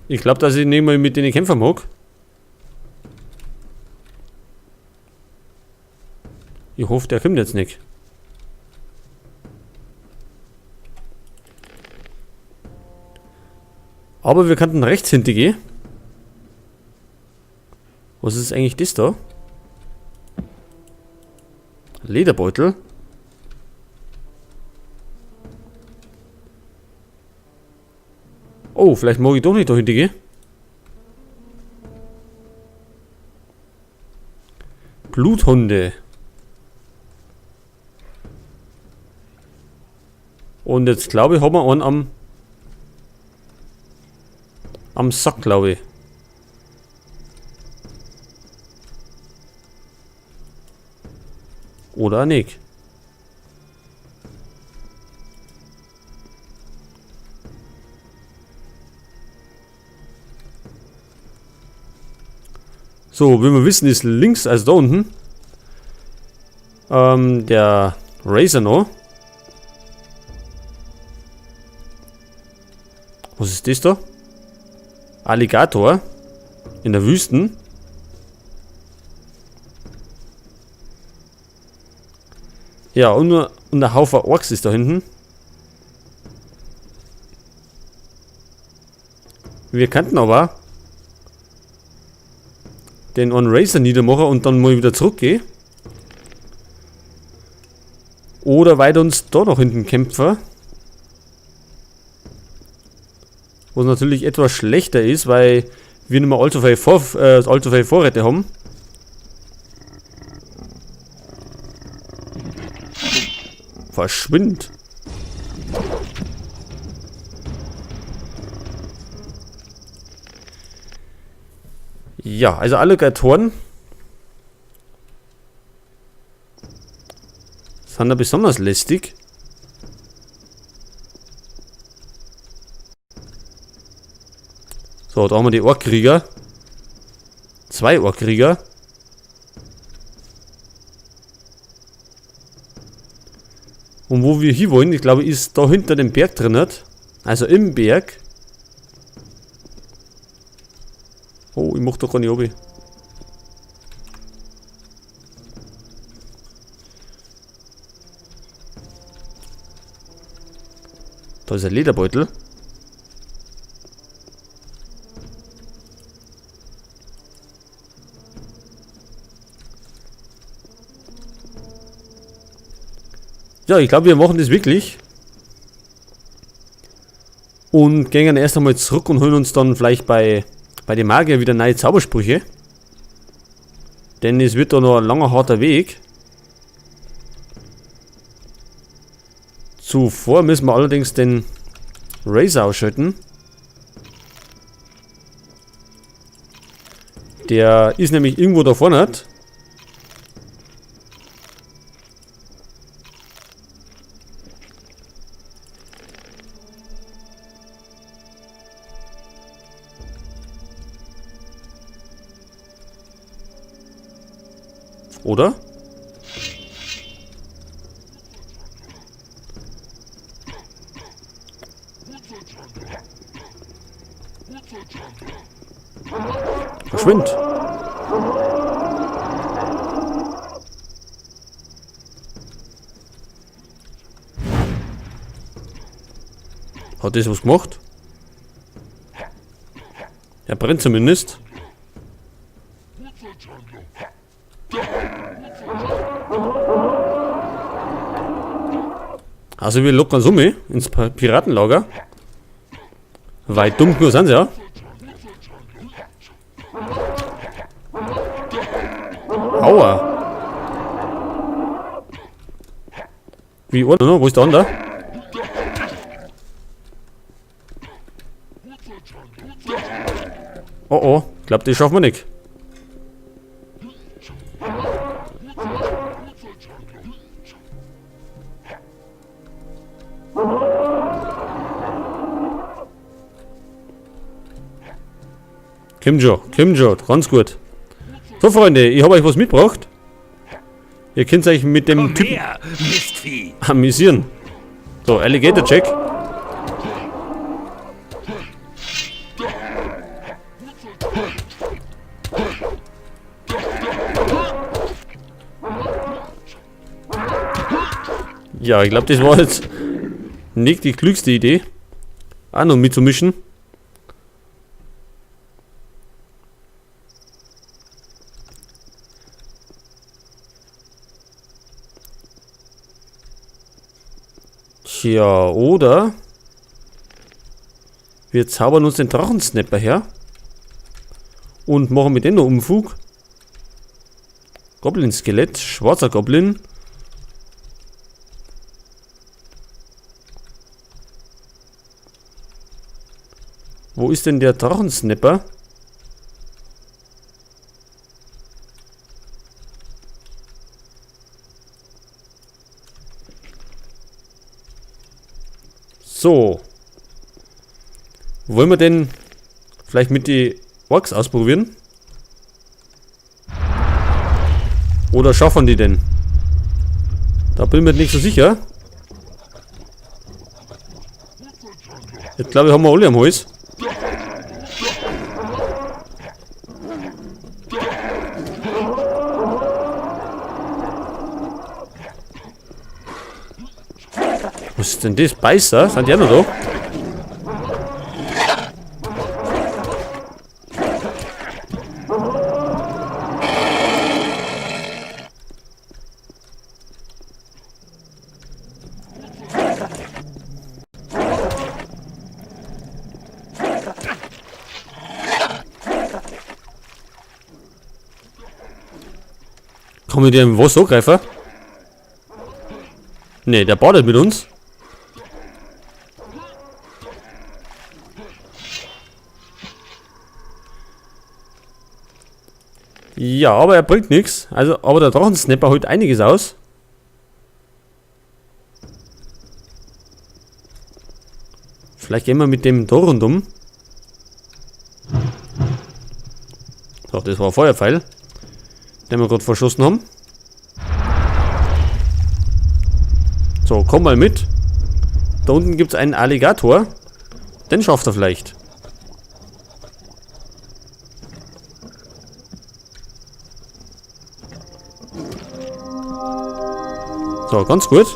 Ich glaube, dass ich nicht mal mit denen kämpfen mag. Ich hoffe, der kommt jetzt nicht. Aber wir könnten rechts hinter gehen. Was ist eigentlich das da? Lederbeutel. Oh, vielleicht mag ich doch nicht dahinter gehen. Bluthunde. Und jetzt glaube ich, haben wir einen am Sack, glaube ich. Oder nicht. So, wie wir wissen, ist links, also da unten, der Razor noch. Was ist das da? Alligator. In der Wüsten. Ja, und ein Haufen Orks ist da hinten. Wir könnten aber den einen Razor niedermachen und dann mal wieder zurückgehen. Oder weiter uns da noch hinten kämpfen. Was natürlich etwas schlechter ist, weil wir nicht mehr allzu viele Vorräte haben. Verschwind! Ja, also Alligatoren sind da besonders lästig. So, da haben wir die Orkkrieger. 2 Orkkrieger. Und wo wir hier wollen, ich glaube, ist da hinter dem Berg drin. Also im Berg. Oh, ich mach da gar nicht runter. Da ist ein Lederbeutel. Ja, ich glaube, wir machen das wirklich. Und gehen dann erst einmal zurück und holen uns dann vielleicht bei den Magier wieder neue Zaubersprüche. Denn es wird da noch ein langer, harter Weg. Zuvor müssen wir allerdings den Razor ausschalten. Der ist nämlich irgendwo da vorne. Oder? Verschwind! Hat das was gemacht? Er brennt zumindest. Also wir locken uns um ins Piratenlager. Weil dumm genug sind sie ja. Aua. Wie, oder? Wo ist der andere? Oh oh, ich glaub, das schaffen wir nicht. Kim Jo, ganz gut. So Freunde, ich hab euch was mitgebracht. Ihr könnt euch mit dem Komm Typen her, Mistvieh. amüsieren. So, Alligator Jack. Ja, ich glaube, das war jetzt nicht die klügste Idee, auch noch mitzumischen. Tja, oder wir zaubern uns den Drachensnapper her und machen mit dem noch Umfug. Goblin-Skelett, schwarzer Goblin. Wo ist denn der Drachensnapper? So. Wollen wir denn vielleicht mit die Orks ausprobieren? Oder schaffen die denn? Da bin ich mir nicht so sicher. Jetzt glaube ich, haben wir alle am Hals. Was ist denn das? Beißer? Sind die auch noch da? Kann man den was angreifen? Ne, der badet mit uns. Ja, aber er bringt nichts. Also, aber der Drachensnapper holt einiges aus. Vielleicht gehen wir mit dem da rundum. So, das war ein Feuerpfeil, den wir gerade verschossen haben. So, komm mal mit. Da unten gibt's einen Alligator. Den schafft er vielleicht. So, ganz gut.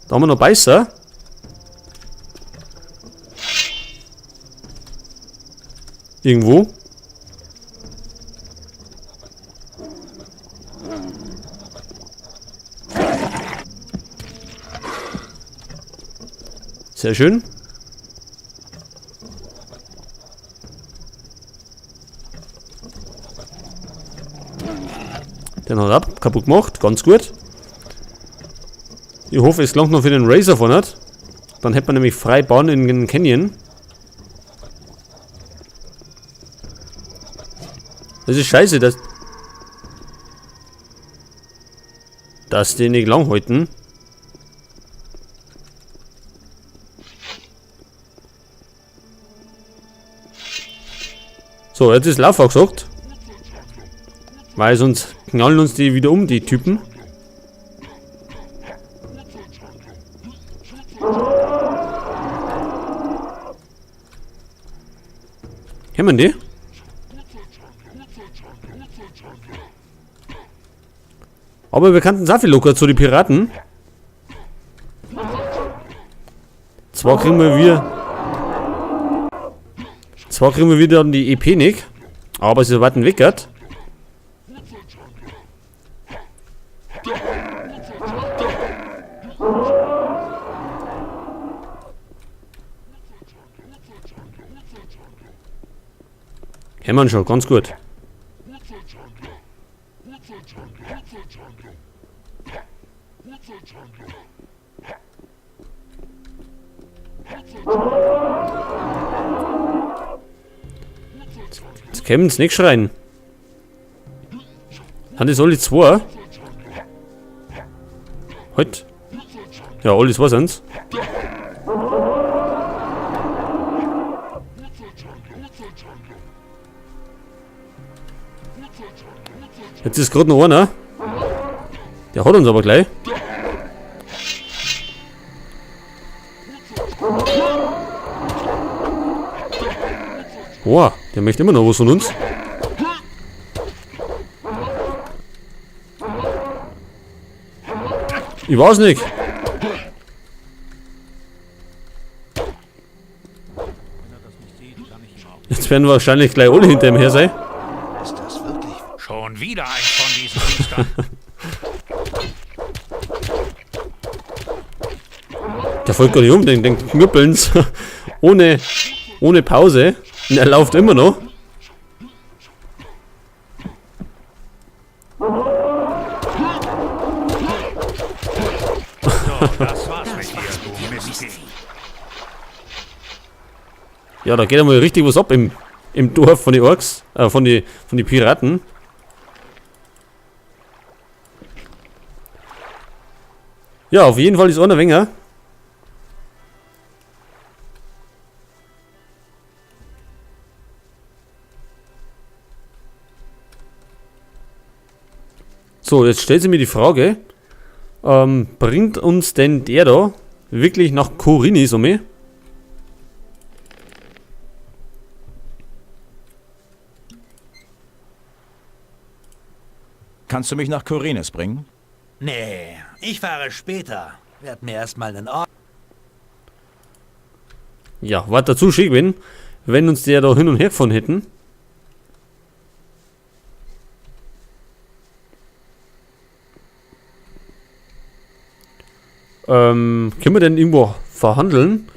Da haben wir noch Beißer. Irgendwo. Sehr schön. Den hat er ab, kaputt gemacht, ganz gut. Ich hoffe, es langt noch für den Razor von hat. Dann hätte man nämlich frei Bahn in den Canyon. Das ist scheiße, dass die nicht lang halten. So, jetzt ist Laufer gesagt. Weil sonst knallen uns die wieder um, die Typen. Kennen wir die? Aber wir kannten Safi locker zu den Piraten. Zwar kriegen wir wieder die EP nicht, aber sie warten weg hat. Hämmern schon, ganz gut. Jetzt kämen sie nicht schreien. Haben das alle zwei? Halt. Ja, alle zwei sind's. Jetzt ist grad noch einer. Der hat uns aber gleich. Boah, der möchte immer noch was von uns. Ich weiß nicht. Jetzt werden wahrscheinlich gleich alle hinter ihm her sein. Ist das wirklich? Schon wieder eins von diesen Biestern. Der folgt gar nicht um, den knüppeln's. Ohne Pause. Und er läuft immer noch. So, das war's mit dir, du Mistvieh. Ja, da geht einmal richtig was ab im Dorf von den Orks, von den Piraten. Ja, auf jeden Fall ist einer weniger. So, jetzt stellt sich mir die Frage, bringt uns denn der da wirklich nach Khorinis um? Kannst du mich nach Khorinis bringen? Nee, ich fahre später. Werd mir erstmal einen Ort. Ja, war dazu schick, wenn uns der da hin und her gefahren hätten. Können wir denn irgendwo verhandeln?